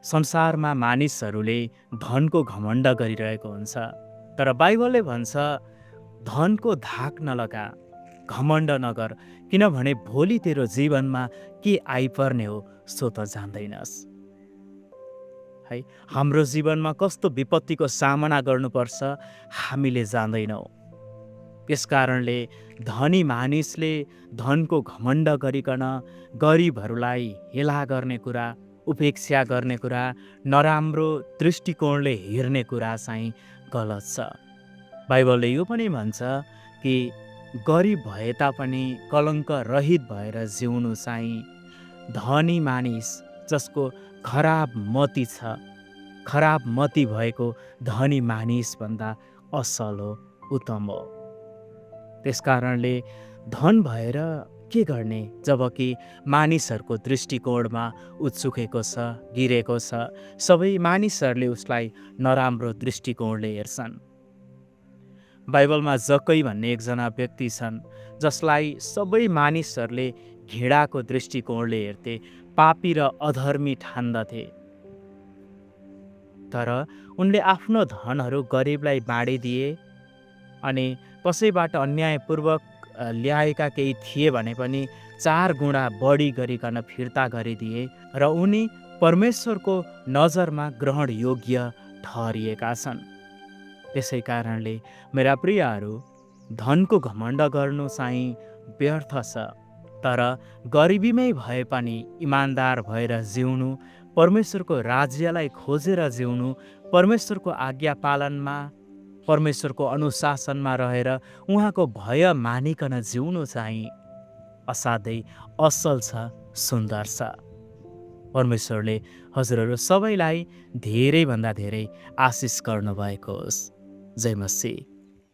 संसारमा मानिसहरूले धनको घमण्ड गरिरहेको हुन्छ, तर बाइबलले भन्छ धनको धाक नलगा, घमण्ड नगर, किनभने भोलि तेरो जीवनमा के आइपर्ने हो सो त जान्दैनस्। है, हाम्रो जीवनमा कस्तो विपत्तिको सामना गर्नुपर्छ हामीले जान्दैनौँ। त्यसकारणले धनी मानिसले धनको घमण्ड गरिकन गरिबहरूलाई हेला गर्ने कुरा, उपेक्षा गर्ने कुरा, नराम्रो दृष्टिकोणले हेर्ने कुरा चाहिँ गलत छ। बाइबलले यो पनि भन्छ कि गरिब भए तापनि कलङ्क रहित भएर जिउनु चाहिँ धनी मानिस जसको खराब मति छ, खराब मति भएको धनी मानिसभन्दा असल हो, उत्तम हो। त्यसकारणले धन भएर के गर्ने जबकि मानिसहरूको दृष्टिकोणमा उत्सुकेको छ, गिरेको छ, सबै मानिसहरूले उसलाई नराम्रो दृष्टिकोणले हेर्छन्। बाइबलमा जक्कै भन्ने एकजना व्यक्ति छन् जसलाई सबै मानिसहरूले घृणाको दृष्टिकोणले हेर्थे, पापी र अधर्मी ठान्दथे। तर उनले आफ्नो धनहरू गरिबलाई बाँडिदिए अनि कसैबाट अन्यायपूर्वक ल्याएका केही थिए भने पनि 4 गुणा बढी गरिकन फिर्ता गरिदिए र उनी परमेश्वरको नजरमा ग्रहण योग्य ठहरिएका छन्। त्यसै कारणले मेरा प्रियहरू, धनको घमण्ड गर्नु चाहिँ व्यर्थ छ, तर गरिबीमै भए पनि इमान्दार भएर जिउनु, परमेश्वरको राज्यलाई खोजेर जिउनु, परमेश्वरको आज्ञा पालनमा, परमेश्वरको अनुशासनमा रहेर उहाँको भय मानिकन जिउनु चाहिँ असाध्यै असल छ, सुन्दर छ। परमेश्वरले हजुरहरू सबैलाई धेरैभन्दा धेरै आशिष गर्नुभएको होस्। जय मसीह।